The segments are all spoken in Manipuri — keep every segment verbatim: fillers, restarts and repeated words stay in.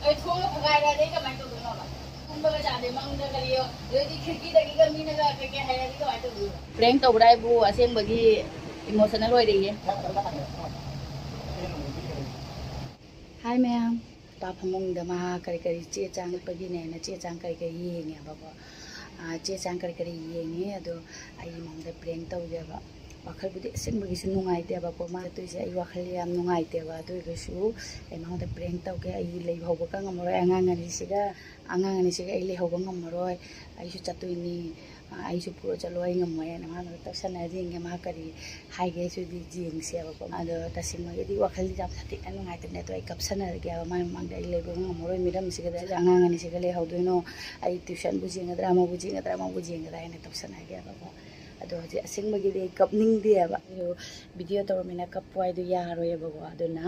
ꯑꯩ ꯊꯣꯡꯒ ꯐꯒꯥꯏꯔꯗꯤ ꯑꯩ ꯀꯃꯥꯏꯅ ꯇꯧꯗꯣꯏꯅꯣꯕ? ꯇꯨꯝꯕꯒ ꯆꯥꯗꯦ, ꯃꯪꯗ ꯀꯔꯤꯌꯣ? ꯑꯗꯩꯗꯤ ꯈꯤꯔꯀꯤꯗꯒꯤꯒ ꯃꯤꯅꯒ ꯀꯩꯀꯩ ꯍꯥꯏꯔꯗꯤ ꯀꯃꯥꯏꯅ ꯇꯧꯗꯣꯏꯅꯣ? ꯄ꯭ꯔꯦꯡ ꯇꯧꯕ꯭ꯔꯥ ꯍꯥꯏꯕꯨ ꯑꯁꯦꯡꯕꯒꯤ ꯏꯃꯣꯁꯅꯦꯜ ꯑꯣꯏꯔꯦꯌꯦ꯫ ꯍꯥꯏ ꯃꯌꯥꯝ, ꯅꯨꯄꯥ ꯐꯃꯨꯡꯗ ꯃꯥ ꯀꯔꯤ ꯀꯔꯤ ꯆꯦ ꯆꯥꯡ ꯂꯤꯠꯄꯒꯤꯅꯦꯅ ꯆꯦ ꯆꯥꯡ ꯀꯔꯤ ꯀꯔꯤ ꯌꯦꯡꯉꯦꯕꯀꯣ꯫ ꯑꯥ, ꯆꯦ ꯆꯥꯡ ꯀꯔꯤ ꯀꯔꯤ ꯌꯦꯡꯉꯦ, ꯑꯗꯣ ꯑꯩ ꯃꯉꯣꯟꯗ ꯄ꯭ꯔꯦꯡ ꯇꯧꯒꯦꯕ꯫ ꯋꯥꯈꯜꯕꯨꯗꯤ ꯑꯁꯦꯡꯕꯒꯤꯁꯨ ꯅꯨꯡꯉꯥꯏꯇꯦꯕꯀꯣ, ꯃꯥ ꯆꯠꯇꯣꯏꯁꯦ ꯑꯩ ꯋꯥꯈꯜ ꯌꯥꯝ ꯅꯨꯡꯉꯥꯏꯇꯦꯕ꯫ ꯑꯗꯨ ꯑꯣꯏꯔꯒꯁꯨ ꯑꯩ ꯃꯉꯣꯟꯗ ꯄ꯭ꯔꯦꯡ ꯇꯧꯒꯦ, ꯑꯩ ꯂꯩꯍꯧꯕꯒ ꯉꯝꯃꯔꯣꯏ ꯑꯉꯥꯡ ꯑꯅꯤꯁꯤꯒ꯫ ꯑꯉꯥꯡ ꯑꯅꯤꯁꯤꯒ ꯑꯩ ꯂꯩꯍꯧꯕ ꯉꯝꯃꯔꯣꯏ, ꯑꯩꯁꯨ ꯆꯠꯇꯣꯏꯅꯤ, ꯑ, ꯑꯩꯁꯨ ꯄꯨꯔ ꯆꯠꯂꯣ, ꯑꯩ ꯉꯝꯃꯣꯏ ꯍꯥꯏꯅ ꯃꯥꯅ ꯇꯛꯁꯟꯅꯔ ꯌꯦꯡꯒꯦ, ꯃꯥ ꯀꯔꯤ ꯍꯥꯏꯒꯦ ꯍꯥꯏꯁꯤꯗꯤ ꯌꯦꯡꯁꯦꯕꯀꯣ꯫ ꯑꯗꯣ ꯇꯁꯦꯡꯕꯒꯤꯗꯤ ꯋꯥꯈꯜꯗꯤ ꯌꯥꯝ ꯁꯥꯊꯤꯅ ꯅꯨꯡꯉꯥꯏꯇꯕꯅꯦ, ꯑꯗꯣ ꯑꯩ ꯀꯞꯁꯟꯅꯔꯒꯦꯕ ꯃꯥꯏ ꯃꯃꯥꯡꯗ꯫ ꯑꯩ ꯂꯩꯕ ꯉꯝꯃꯔꯣꯏ ꯃꯤꯔꯝꯁꯤꯒꯗ, ꯑꯉꯥꯡ ꯑꯅꯤꯁꯤꯒ ꯂꯩꯍꯧꯗꯣꯏꯅꯣ? ꯑꯩ ꯇ꯭ꯌꯨꯁꯟꯕꯨ ꯆꯦꯟꯒꯗ꯭ꯔꯥ, ꯑꯃꯕꯨ ꯆꯦꯟꯒꯗ꯭ꯔꯥ, ꯑꯃꯕꯨ ꯆꯦꯟꯒꯗ꯭ꯔꯥ ꯍꯥꯏꯅ ꯇꯧꯁꯟꯅꯒꯦꯕꯀꯣ꯫ ꯑꯗꯣ ꯍꯧꯖꯤꯛ ꯑꯁꯦꯡꯕꯒꯤꯗꯤ ꯑꯩ ꯀꯞꯅꯤꯡꯗꯦꯕ, ꯑꯗꯣ ꯚꯤꯗꯤꯑꯣ ꯇꯧꯔꯝꯃꯤꯅ ꯀꯞꯄꯨ ꯍꯥꯏꯗꯣ ꯌꯥꯔꯣꯏꯑꯕꯀꯣ꯫ ꯑꯗꯨꯅ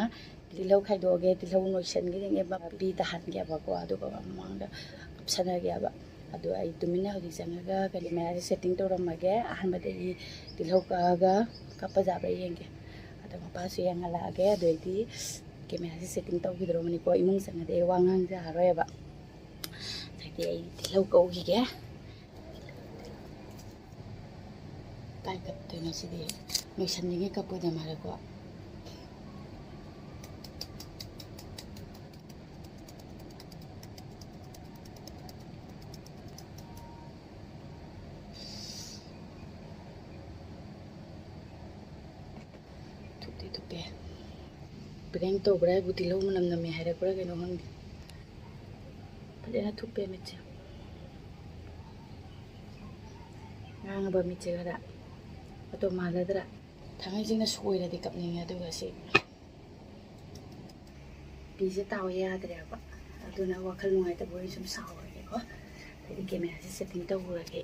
ꯇꯤꯜꯍꯧ ꯈꯥꯏꯗꯣꯛꯑꯒꯦ, ꯇꯤꯜꯍꯧ ꯅꯣꯏꯁꯟꯒꯦ ꯌꯦꯡꯉꯦ, ꯃꯄꯤ ꯇꯥꯍꯟꯒꯦꯕꯀꯣ, ꯑꯗꯨꯒ ꯃꯃꯥꯡꯗ ꯀꯨꯞꯁꯟꯅꯒꯦꯕ꯫ ꯑꯗꯣ ꯑꯩ ꯇꯨꯃꯤꯟꯅ ꯍꯧꯖꯤꯛ ꯆꯪꯉꯒ ꯀꯦꯃꯦꯔꯥꯁꯦ ꯁꯦꯠꯇꯤꯡ ꯇꯧꯔꯝꯃꯒꯦ꯫ ꯑꯍꯥꯟꯕꯗ ꯑꯩ ꯇꯤꯜꯍꯧ ꯀꯛꯑꯒ ꯀꯞꯄ ꯌꯥꯕ꯭ꯔꯥ ꯌꯦꯡꯒꯦ꯫ ꯑꯗꯣ ꯃꯄꯥꯁꯨ ꯌꯦꯡꯍꯜꯂꯛꯑꯒꯦ꯫ ꯑꯗꯨ ꯑꯩꯗꯤ ꯀꯦꯃꯦꯔꯥꯁꯦ ꯁꯦꯠꯇꯤꯡ ꯇꯧꯈꯤꯗ꯭ꯔꯣꯕꯅꯤꯀꯣ, ꯏꯃꯨꯡ ꯆꯪꯉꯗꯤ ꯑꯩ ꯋꯥ ꯉꯥꯡꯖꯔꯔꯣꯏꯕ꯫ ꯉꯁꯥꯏꯗꯤ ꯑꯩ ꯇꯤꯜꯍꯧ ꯀꯧꯈꯤꯒꯦ꯫ ꯀꯥꯏ ꯀꯞꯇꯣꯏꯅꯣ ꯁꯤꯗꯤ? ꯂꯣꯏꯁꯟꯅꯤꯡꯉꯤ ꯀꯞꯄꯣꯏꯗ ꯃꯥꯜꯂꯦꯀꯣ꯫ ꯊꯨꯞꯇꯤ ꯊꯨꯞꯄꯦ꯫ ꯄ꯭ꯔꯦꯡ ꯇꯧꯕ꯭ꯔꯥ ꯍꯥꯏꯕꯨ ꯇꯤꯜꯍꯧ ꯃꯅꯝ ꯅꯝꯃꯦ ꯍꯥꯏꯔꯛꯄ꯭ꯔꯥ ꯀꯩꯅꯣ ꯈꯪꯗꯦ꯫ ꯐꯖꯅ ꯊꯨꯞꯄꯦ ꯃꯤꯠꯁꯦ꯫ ꯉꯥꯡꯉꯕ ꯃꯤꯠꯁꯦ ꯈꯔ꯫ ꯑꯗꯣ ꯃꯥꯟꯅꯗ꯭ꯔꯥ? ꯊꯥꯡꯃꯩꯁꯤꯡꯅ ꯁꯣꯏꯔꯗꯤ ꯀꯞꯅꯤꯡꯉꯦ, ꯑꯗꯨꯒ ꯁꯤ ꯄꯤꯁꯦ ꯇꯥꯎ ꯌꯥꯗ꯭ꯔꯦꯕ꯫ ꯑꯗꯨꯅ ꯋꯥꯈꯜ ꯅꯨꯡꯉꯥꯏꯇꯕ ꯑꯣꯏ ꯁꯨꯝ ꯁꯥꯎꯔꯒꯦꯀꯣ꯫ ꯑꯗꯩꯗꯤ ꯀꯦꯃꯦꯔꯥꯁꯦ ꯁꯦꯠꯇꯤꯡ ꯇꯧꯔꯨꯔꯒꯦ꯫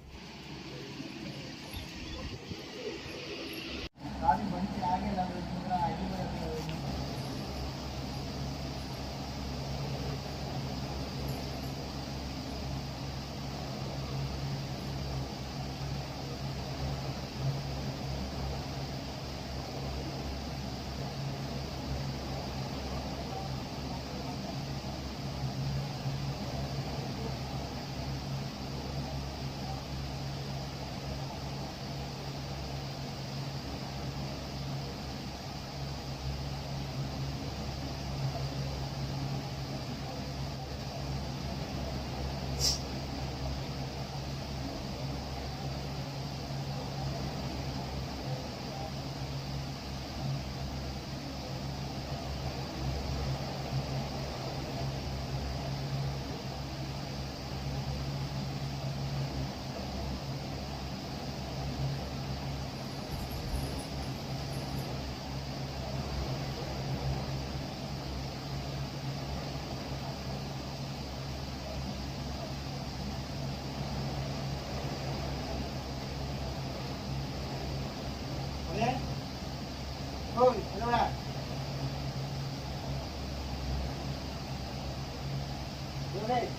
ꯍꯦ?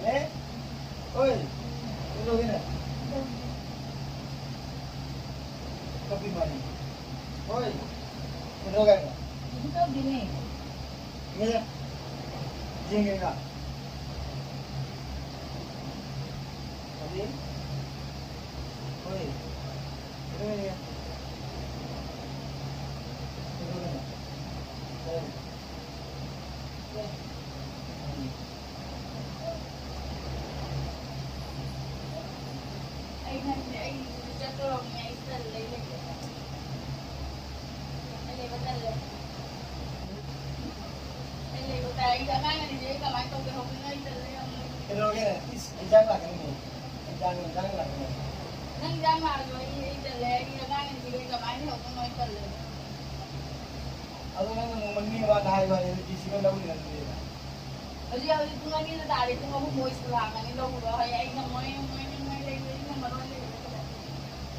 ꯍꯦ? ꯑꯣꯏ, ꯀꯩꯗꯧꯔꯒꯦꯅꯦ? ꯀꯞꯄꯤ ꯃꯥꯜꯂꯤ꯫ ꯑꯣꯏ, ꯀꯩꯗꯧꯔꯒꯦ ꯍꯥꯏꯅꯣ? ꯀꯩꯁꯨ ꯇꯧꯗꯦꯅꯦ꯫ ꯌꯦꯡꯉꯦ꯫ ꯌꯦꯡꯉꯦ ꯅꯪ? ꯀꯔꯤ? ꯑꯣꯏ, ꯀꯩꯗꯧꯔꯒꯦ? ꯀꯩꯗꯧꯔꯒꯦꯅꯦ? ꯑꯣꯏ꯫ ꯑꯩ ꯈꯪꯗꯦ, ꯑꯩ ꯆꯠꯇꯣꯔꯕꯅꯤ, ꯑꯩ ꯇꯜꯂꯦ, ꯑꯩ ꯂꯩꯕ ꯇꯜꯂꯦ꯫ ꯑꯩ ꯂꯩꯕ ꯇꯜꯂꯦ꯫ ꯑꯩ ꯂꯩꯕ ꯇꯜꯂꯦ꯫ ꯑꯩꯗꯤ ꯑꯉꯥꯡ ꯑꯅꯤꯁꯦ ꯑꯩ ꯀꯃꯥꯏꯅ ꯇꯧꯒꯦ? ꯍꯧꯖꯤꯛꯅ ꯑꯩ ꯇꯜꯂꯦ ꯌꯥꯝꯅ꯫ ꯀꯩꯗꯧꯔꯒꯦ? ꯏꯁ, ꯏꯟꯖꯥꯡ ꯂꯥꯛꯀꯅꯤ꯫ ꯏꯟꯖꯥꯡ, ꯏꯟꯖꯥꯡ ꯂꯥꯛꯀꯅꯤ꯫ ꯅꯪ ꯏꯟꯖꯥꯡ ꯂꯥꯛꯑꯁꯨ ꯑꯩ, ꯑꯩ ꯇꯜꯂꯦ꯫ ꯑꯩꯗꯤ ꯑꯉꯥꯡ ꯑꯅꯤꯁꯤꯒ ꯑꯩ ꯀꯃꯥꯏꯅ ꯂꯩꯍꯧꯗꯣꯏꯅꯣ? ꯑꯩ ꯇꯜꯂꯦ꯫ ꯑꯗꯣ ꯅꯪꯅ ꯅꯣꯡꯃ ꯅꯤꯅꯤ ꯃꯃꯥꯡꯗ ꯍꯥꯏꯕ ꯋꯥꯅꯤ, ꯑꯗꯨꯗꯤ ꯁꯤꯒ ꯂꯧꯔꯤꯔ ꯑꯗꯨꯗꯤ? ꯍꯧꯖꯤꯛ, ꯍꯧꯖꯤꯛ ꯄꯨꯡ ꯑꯅꯤꯗ ꯇꯥꯔꯦ, ꯄꯨꯡ ꯑꯍꯨꯝ ꯃꯣꯏ ꯁ꯭ꯀꯨꯜ ꯍꯥꯡꯉꯅꯤ, ꯂꯧꯔꯨꯔꯣ꯫ ꯍꯣꯏ, ꯑꯩ ꯉꯝꯃꯣꯏ, ꯉꯝꯃꯣꯏ, ꯉꯝꯃꯣꯏ, ꯂꯩꯔꯣꯏ, ꯑꯩ ꯉꯝꯃꯔꯣꯏ, ꯂꯩꯔꯣꯏ꯫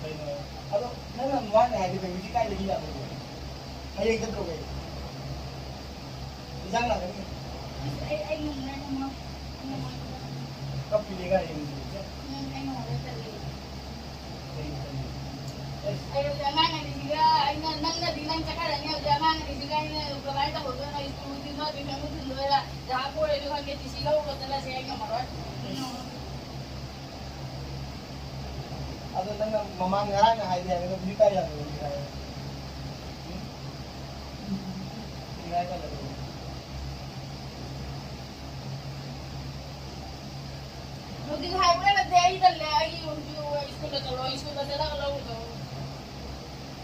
ꯀꯩꯅꯣ? ꯑꯗꯣ ꯅꯪꯅ ꯃꯃꯥꯡꯗ ꯍꯥꯏꯗꯤ ꯀꯩꯅꯣ, ꯍꯧꯖꯤꯛ ꯀꯥꯏꯗꯒꯤ ꯂꯥꯛꯄꯅꯣ? ꯍꯌꯦꯡ ꯆꯠꯇ꯭ꯔꯣ ꯀꯩꯅꯣ? ꯏꯟꯖꯥꯡ ꯂꯥꯛꯀꯅꯤ꯫ ꯑꯁ, ꯑꯩ, ꯑꯩ ꯉꯝꯃꯔꯣꯏ, ꯉꯝꯃꯔꯣꯏ, ꯉꯝꯃꯔꯣꯏ꯫ ꯀꯞꯄꯤꯅꯦ ꯀꯥꯏ ꯌꯦꯡꯉꯨꯁꯦ꯫ ꯎꯝ, ꯑꯩ ꯉꯝꯃꯔꯣꯏ, ꯇꯜꯂꯦ꯫ ꯀꯩ ꯇꯜꯂꯤ? ꯑꯁ꯫ ꯑꯩ ꯍꯧꯖꯤꯛ ꯑꯉꯥꯡ ꯑꯅꯤꯁꯤꯒ ꯑꯩꯅ, ꯅꯪꯅꯗꯤ ꯅꯪ ꯆꯠꯈ꯭ꯔꯅꯤ, ꯍꯧꯖꯤꯛ ꯑꯉꯥꯡ ꯑꯅꯤꯁꯤꯒ ꯑꯩꯅ ꯀꯃꯥꯏꯅ ꯇꯧꯍꯧꯗꯣꯏꯅꯣ? ꯁ꯭ꯀꯨꯜ ꯊꯤꯟꯕ, ꯇ꯭ꯌꯨꯁꯟꯕꯨ ꯊꯤꯟꯗꯣꯏꯔꯥ? ꯖꯍꯥ ꯄꯨꯔꯁꯨ ꯈꯪꯗꯦ, ꯇꯤ ꯁꯤ ꯂꯧꯔꯒ ꯆꯠꯂꯁꯦ, ꯑꯩ ꯉꯝꯃꯔꯣꯏ꯫ ꯑꯗꯣ ꯅꯪꯅ ꯃꯃꯥꯡ ꯉꯔꯥꯡꯅ ꯍꯥꯏꯗꯤ ꯍꯥꯏꯔꯒ ꯍꯧꯖꯤꯛ ꯀꯥꯏ ꯌꯥꯗꯕꯒꯤ ꯍꯥꯏ? ꯎꯝ? ꯍꯧꯖꯤꯛ ꯍꯥꯏꯕ ꯅꯠꯇꯦ, ꯑꯩ ꯇꯜꯂꯦ꯫ ꯑꯩ ꯍꯧꯖꯤꯛ ꯁ꯭ꯀꯨꯜꯗ ꯆꯠꯂꯣ, ꯁ꯭ꯀꯨꯜꯗ ꯆꯠꯂꯒ ꯂꯧꯔꯨꯆꯣ꯫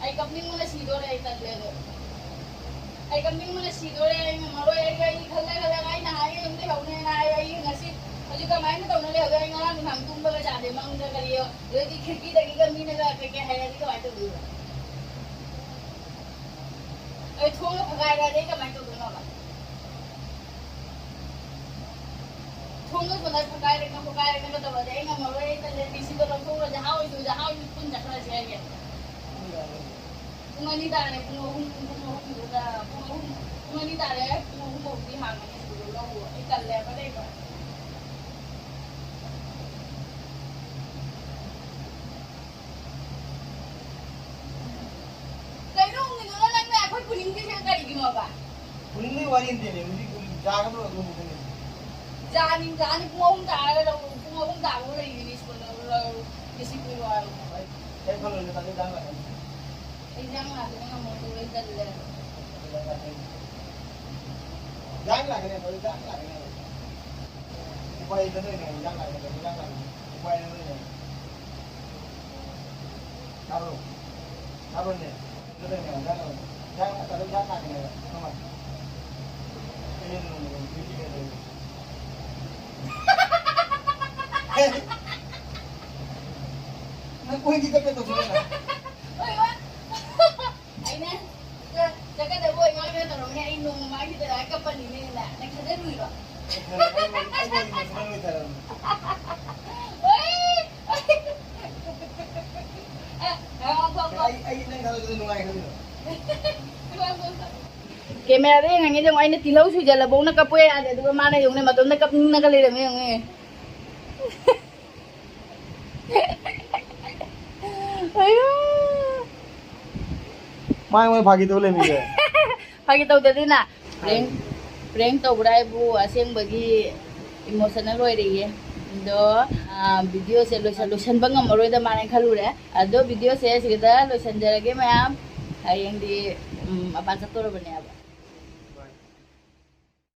ꯑꯩ ꯀꯞꯅꯤꯡꯕꯅ ꯁꯤꯗꯣꯔꯦ, ꯑꯩ ꯇꯜꯂꯦ ꯑꯗꯣ꯫ ꯑꯩ ꯀꯞꯅꯤꯡꯕꯅ ꯁꯤꯗꯣꯔꯦ, ꯑꯩ ꯉꯝꯃꯔꯣꯏ꯫ ꯑꯩ, ꯑꯩ ꯈꯜꯂ ꯈꯜꯂꯒ ꯑꯩ ꯅꯍꯥꯟꯒꯩ ꯑꯗꯨꯝ ꯂꯩꯍꯧꯅꯦꯅ ꯍꯥꯏ, ꯑꯩ ꯉꯁꯤ ꯍꯧꯖꯤꯛ ꯀꯃꯥꯏꯅ ꯇꯧꯅ ꯂꯩꯍꯧꯗꯣꯏꯅꯣ? ꯑꯩ ꯉꯔꯥꯡ ꯅꯨꯡꯗꯥꯡ ꯇꯨꯝꯕꯒ ꯆꯥꯗꯦ, ꯃꯪꯗ ꯀꯔꯤꯌꯣ꯫ ꯑꯗꯩꯗꯤ ꯈꯤꯔꯀꯤꯗꯒꯤꯒ ꯃꯤꯅꯒ ꯀꯩꯀꯩ ꯍꯥꯏꯔꯛꯑꯗꯤ ꯀꯃꯥꯏꯅ ꯇꯧꯗꯣꯏꯕ? ꯑꯩ ꯊꯣꯡꯒ ꯐꯒꯥꯏꯔꯛꯑꯗꯤ ꯑꯩ ꯀꯃꯥꯏꯅ ꯇꯧꯗꯣꯏꯅꯣꯕ? ꯊꯣꯡꯒ ꯐꯒꯥꯏ-, ꯐꯒꯥꯏꯔꯛꯅ ꯈꯣꯠꯀꯥꯏꯔꯛꯅꯒ ꯇꯧꯔꯗꯤ ꯑꯩ ꯉꯝꯃꯔꯣꯏ, ꯑꯩ ꯇꯜꯂꯦ, ꯇꯤ ꯁꯤꯗꯣ ꯂꯧꯊꯣꯛꯎꯔꯁꯦ, ꯍꯥꯎꯏꯁꯨ ꯍꯥꯎꯏꯁꯨ ꯄꯨꯟ ꯆꯠꯈ꯭ꯔꯁꯦ ꯍꯥꯏꯒꯦ꯫ ꯄꯨꯡ ꯑꯅꯤ ꯇꯥꯔꯦ, ꯄꯨꯡ ꯑꯍꯨꯝ, ꯄꯨꯡ ꯑꯍꯨꯝꯗꯨꯗ, ꯄꯨꯡ ꯑꯍꯨꯝ, ꯄꯨꯡ ꯑꯅꯤ ꯇꯥꯔꯦ, ꯄꯨꯡ ꯑꯍꯨꯝ ꯐꯥꯎꯗꯤ ꯍꯥꯡꯒꯅꯤ ꯁ꯭ꯀꯨꯜꯗꯣ꯫ ꯑꯩ ꯇꯜꯂꯦꯕ ꯂꯩꯕ꯫ ꯀꯩꯅꯣ ꯍꯪꯉꯤꯗꯨꯅ ꯅꯪꯅ ꯑꯩꯈꯣꯏ ꯄꯨꯅꯤꯡꯗ꯭ꯔꯤꯁꯤꯅ ꯀꯔꯤꯒꯤꯅꯣꯕ? ꯄꯨꯅꯤꯡꯗ꯭ꯔꯤ ꯋꯥꯔꯤ ꯅꯠꯇꯦꯅꯦ, ꯍꯧꯖꯤꯛ ꯄꯨꯅꯤꯡ ꯆꯥꯒꯗ꯭ꯔꯣ ꯑꯗꯨ ꯍꯪꯕꯅꯦ꯫ ꯖꯥꯅꯤꯡ ꯖꯥꯅꯤ ꯄꯨꯡ ꯑꯍꯨꯝ ꯇꯥꯔꯒ ꯂꯧ, ꯄꯨꯡ ꯑꯍꯨꯝ ꯇꯥꯕ ꯂꯩꯔꯤꯅꯤ ꯁ꯭ꯀꯨꯜꯗ ꯂꯧ, ꯉꯁꯤ ꯄꯨꯡ ꯋꯥꯔꯣ꯫ ꯀꯩꯝ ꯈꯜꯂꯨꯅꯨ, ꯇꯥꯃꯣ ꯏꯟꯖꯥꯡ ꯂꯥꯛꯀꯅꯤ꯫ ꯏꯟꯖꯥꯡ ꯂꯥꯛꯀꯅꯤ ꯉꯝꯃꯣꯏ, ꯑꯩ ꯇꯜꯂꯦ꯫ ꯏꯟꯖꯥꯡ ꯂꯥꯛꯀꯅꯤ, ꯇꯥꯃꯣ ꯏꯟꯖꯥꯡ ꯂꯥꯛꯀꯅꯤ꯫ ꯎꯄꯥꯏ ꯂꯩꯇꯗꯣꯏꯅꯦ, ꯏꯟꯖꯥꯡ ꯂꯥꯛꯀꯅꯤ, ꯏꯟꯖꯥꯡ ꯂꯥꯛꯀꯅꯤ꯫ ꯎꯄꯥꯏ ꯂꯩꯇꯗꯣꯏꯅꯦ꯫ ꯇꯥꯕ꯭ꯔꯣ? ꯇꯥꯕ꯭ꯔꯣꯅꯦ? ꯅꯪ ꯀꯣꯏꯗꯤ ꯆꯠꯀꯦ ꯇꯧꯁꯤꯜꯂꯦ꯫ ꯑꯩꯅ ꯆꯠꯀꯗꯕ ꯑꯣꯏ ꯃꯥꯅ ꯇꯧꯔꯝꯃꯦ꯫ ꯑꯩ ꯅꯣꯡꯃ ꯃꯥꯒꯤ ꯗꯗꯥ ꯀꯞꯄꯅꯤꯅꯦꯅ꯫ ꯅꯪ ꯊꯥꯖꯔꯨꯏꯔꯣ? ꯑꯩ ꯋꯥꯔꯤ ꯂꯣꯏꯁꯤꯜꯂꯔꯣꯏ ꯊꯥꯔꯛꯑꯣ꯫ ꯑꯣꯏ! ꯑ, ꯉꯥꯏꯈꯣ, ꯉꯥꯏꯈꯣ, ꯉꯥꯏꯈꯣ꯫ ꯑꯩ, ꯑꯩ ꯅꯪ ꯊꯥꯔꯛꯄꯗꯣ ꯅꯨꯡꯉꯥꯏ ꯈꯜꯂꯤꯔꯣ? ꯉꯥꯏꯈꯣ, ꯉꯥꯏꯈꯣ꯫ ꯀꯦꯃꯦꯔꯥꯗ ꯌꯦꯡꯉꯉꯩꯗ ꯌꯦꯡꯉꯣ, ꯑꯩꯅ ꯇꯤꯜꯍꯧ ꯁꯨꯏꯖꯜꯂꯕꯧꯅ ꯀꯞꯄ ꯌꯥꯗꯦ, ꯑꯗꯨꯒ ꯃꯥꯅ ꯌꯦꯡꯉꯨꯅꯦ, ꯃꯇꯣꯝꯇ ꯀꯞꯅꯤꯡꯉꯒ ꯂꯩꯔꯝꯃꯦ ꯌꯦꯡꯉꯨꯅꯦ꯫ ꯑꯌꯣ꯫ ꯃꯥꯏ ꯃꯣꯏ ꯐꯥꯒꯤ ꯇꯧ ꯂꯩꯔꯝꯃꯤꯁꯦ꯫ ꯐꯥꯒꯤ ꯇꯧꯗꯗꯤꯅ꯫ Prank, prank ꯇꯧꯕ꯭ꯔꯥ ꯍꯥꯏꯕꯨ ꯑꯁꯦꯡꯕꯒꯤ emotional ꯑꯣꯏꯔꯦꯌꯦ꯫ ꯑꯗꯣ, ꯑꯥ, video ꯁꯦ ꯂꯣꯏꯁꯟ-, ꯂꯣꯏꯁꯟꯕ ꯉꯝꯃꯔꯣꯏꯗ ꯃꯥꯅ ꯈꯜꯂꯨꯔꯦ꯫ ꯑꯗꯣ video ꯁꯦ ꯁꯤꯗ ꯂꯣꯏꯁꯟꯖꯔꯒꯦ ꯃꯌꯥꯝ꯫ ꯍꯌꯦꯡꯗꯤ, ꯎꯝ, ꯃꯄꯥꯟ ꯆꯠꯇꯣꯔꯕꯅꯦꯕ꯫